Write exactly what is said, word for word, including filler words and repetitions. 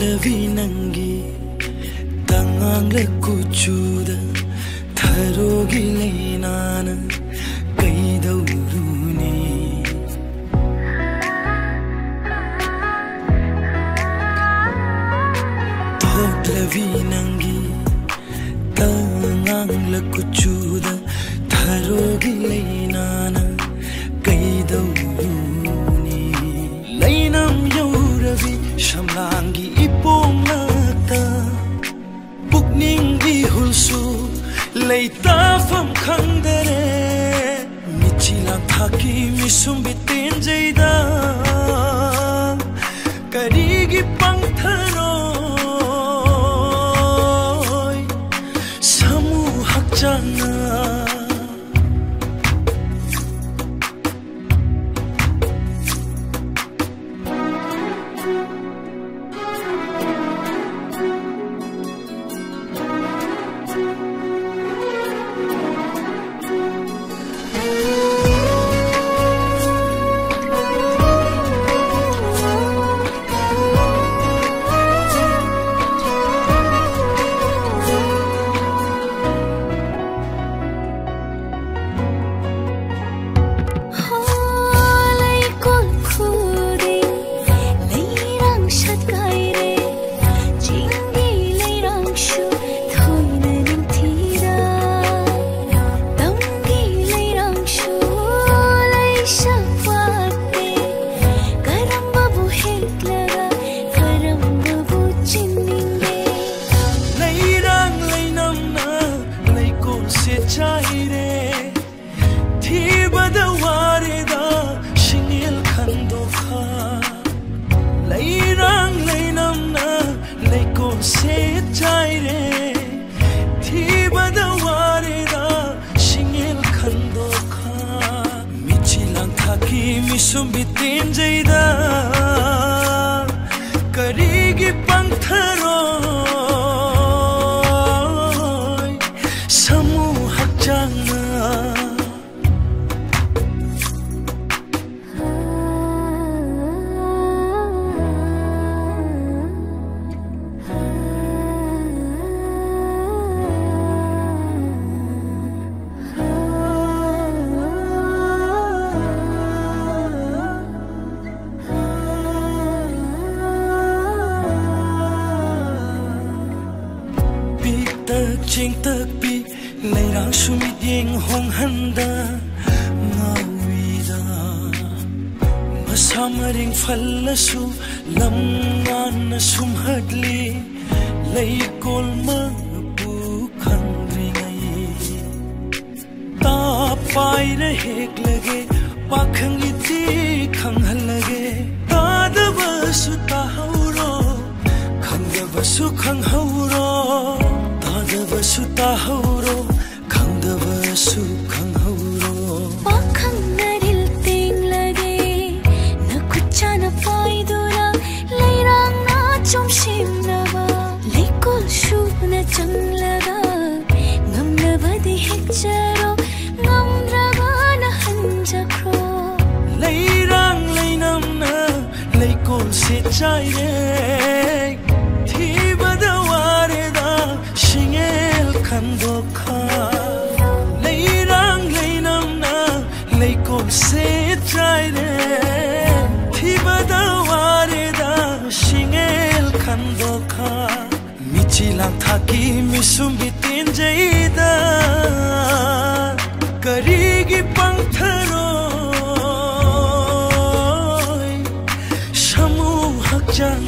ꯊꯣꯛꯂꯕꯤ ꯅꯪꯒꯤ ꯇꯉꯥꯡꯂ ꯀꯨꯆꯨꯗ ꯊꯔꯣꯒꯤ ꯂꯩꯅꯥꯅ ꯀꯩꯗꯧꯔꯨꯅꯤ? ꯊꯣꯛꯂꯕꯤ ꯅꯪꯒꯤ ꯇꯉꯥꯡꯂ ꯀꯨꯆꯨꯗ ꯊꯔꯣꯒꯤ ꯂꯩꯅꯥꯅ ꯀꯩꯗꯧꯔꯨꯅꯤ? ꯂꯩꯅꯝ ꯌꯧꯔꯕꯤ ꯁꯝꯂꯥꯡꯒꯤ ꯏꯄꯣꯝꯂꯛꯇ ꯄꯨꯛꯅꯤꯡꯒꯤ ꯍꯨꯜꯁꯨ ꯂꯩꯇꯥꯐꯝ ꯈꯪꯗꯔꯦ꯫ ꯃꯤꯆꯤ ꯂꯥꯡꯊꯥꯛꯀꯤ ꯃꯤꯁꯨꯝꯕꯤ ꯇꯦꯟꯖꯩꯗ ꯀꯔꯤꯒꯤ ꯄꯪꯊꯔꯣꯏ ꯁꯥꯃꯨ ꯍꯛꯆꯥꯡꯅ? ꯆꯦꯡꯇꯛꯄꯤ ꯂꯩꯔꯥꯡꯁꯨ ꯃꯤꯠꯌꯦꯡ ꯍꯣꯡꯍꯟꯗ ꯉꯥꯎꯏꯗ꯫ ꯃꯁꯥ ꯃꯔꯦꯡ ꯐꯜꯂꯁꯨ ꯂꯝ ꯉꯥꯟꯅ ꯁꯨꯝꯍꯠꯂꯤ꯫ ꯂꯩꯀꯣꯜ ꯃꯄꯨ ꯈꯪꯗ꯭ꯔꯤꯉꯩ ꯇꯥ ꯄꯥꯏꯔ ꯍꯦꯛꯂꯒꯦ, ꯄꯥꯈꯪꯒꯤꯗꯤ ꯈꯪꯍꯜꯂꯒꯦ꯫ ꯇꯥꯗꯕꯁꯨ ꯇꯥꯍꯧꯔꯣ, ꯈꯪꯗꯕꯁꯨ ꯈꯪꯍꯧꯔꯣ꯫ ꯇꯥꯗꯕꯁꯨ ꯇꯥꯍꯧꯔꯣ, ꯈꯪꯗꯕꯁꯨ ꯈꯪꯍꯧꯔꯣ꯫ ꯄꯥꯈꯪ ꯅꯔꯤꯜ ꯇꯦꯡꯂꯒꯦ, ꯅꯈꯨꯠ ꯆꯥꯅ ꯄꯥꯏꯗꯨꯅ ꯂꯩꯔꯥꯡꯅ ꯆꯣꯝꯁꯤꯟꯅꯕ꯫ ꯂꯩꯀꯣꯜ ꯁꯨꯅ ꯆꯪꯂꯒ ꯉꯝꯂꯕꯗꯤ ꯍꯦꯛꯆꯔꯣ, ꯉꯝꯗ꯭ꯔꯒꯅ ꯍꯟꯖꯈ꯭ꯔꯣ꯫ ꯂꯩꯔꯥꯡ ꯂꯩꯅꯝꯅ ꯂꯩꯀꯣꯜꯁꯦ ꯆꯥꯏꯔꯦ, ꯊꯤꯕꯗ ꯋꯥꯔꯦꯗ ꯁꯤꯡꯉꯦꯜ ꯈꯟꯗꯣꯛꯈ꯫ ꯂꯩꯔꯥꯡ ꯂꯩꯅꯝꯅ ꯂꯩꯀꯣꯜꯁꯦ ꯆꯥꯏꯔꯦ, ꯊꯤꯕꯗ ꯋꯥꯔꯦꯗ ꯁꯤꯡꯉꯦꯜ ꯈꯟꯗꯣꯛꯈ꯫ ꯃꯤꯆꯤ ꯂꯥꯡꯊꯥꯛꯀꯤ ꯃꯤꯁꯨꯝꯕꯤ ꯇꯦꯟꯖꯩꯗ ꯀꯔꯤꯒꯤ ꯄꯥꯡꯊꯔꯣꯏ? ꯁꯥꯃꯨ ꯍꯛꯆꯥꯡ